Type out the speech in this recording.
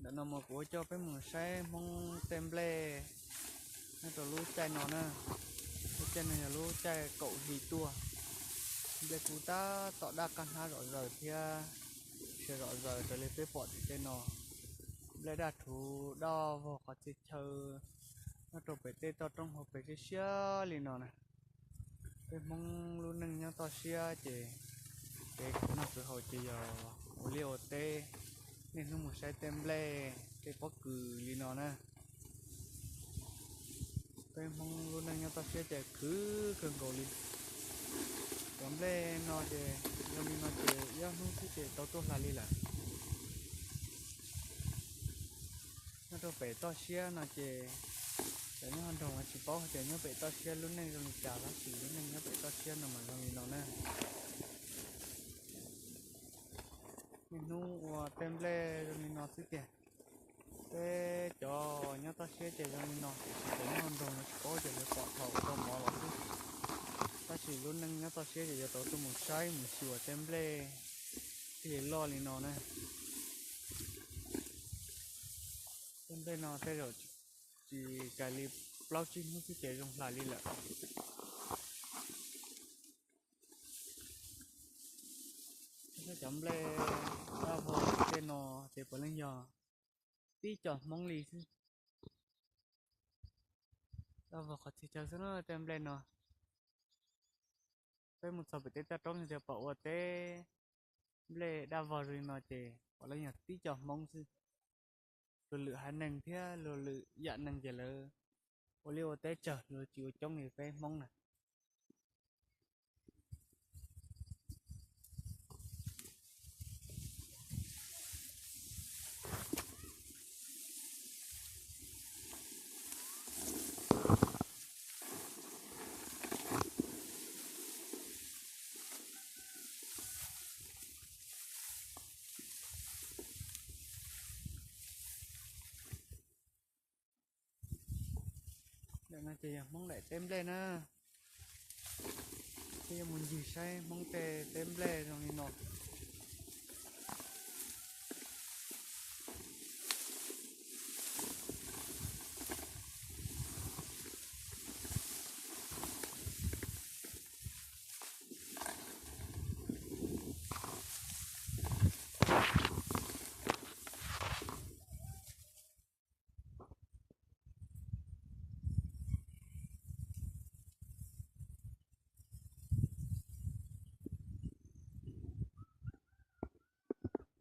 Tam no mas kuv yuav coj peb mus saib Hmoob teb nplej nyob rau lub caij no na. Lub caij no yog lub caij kaum hli tuaj, nplej kub tab tom daj qab hnab zom zaws thiab, sia zom zaws raws li peb pom tim tej no. Nplej daj rhuv daj vog qhov txhia chaw nyob rau pem tej toj roob hauv pes siab siab li no na. Peb Hmoob lub neej nyob toj siab ces kev khwv noj khwv haus ces yog ua liaj ua teb, niaj hnub mus saib tej nplej tej pob kws li no na. Peb Hmoob lub neej nyob toj siab ces khwv kawg nkaus li. Cov nplej no ces zoo li no ces ib ob hnub xwb ces tau tuaj hlais li lawm. Nyob rau pem toj siab no ces cov nyob nroog los tsis paub tias nyob pem toj siab lub neej zoo li cas, tab sis lub neej nyob pem toj siab no mas zoo li no na. Niaj hnub ua tej nplej zoo li no xwb tiag. Peb cov nyob toj siab ces zoo li no, tiam sis cov nyob nroog los tsis paub tias lawv pom thaum ua tau mov los xwb. Tab sis lub neej nyob toj siab ces yuav tau tuaj mus saib mus xyuas tej nplej thiaj li loj li no na. Tej nplej no tej zaum tsis kais li plaub tsib hnub xwb ces zoo hlais li lawm. Cov nplej daj vog tej no ces puav leej yog tib co Hmoob li xwb. Daj vog qhov txhia chaw xwb na tej nplej no. Peb mus txog pem tej toj roob yog tias pom ua teb nplej daj vog zoo li no ces puav leej yog tib co Hmoob xwb. Luag lwm haiv neeg thiab luag lwm yam neeg ces lawv ua liaj ua teb tsawg, luag tsis ua coob li peb Hmoob na. Ntawm no ces yog Hmoob daim teb nplej na. Peb yuav mus ncig saib Hmoob tej teb nplej zoo li no.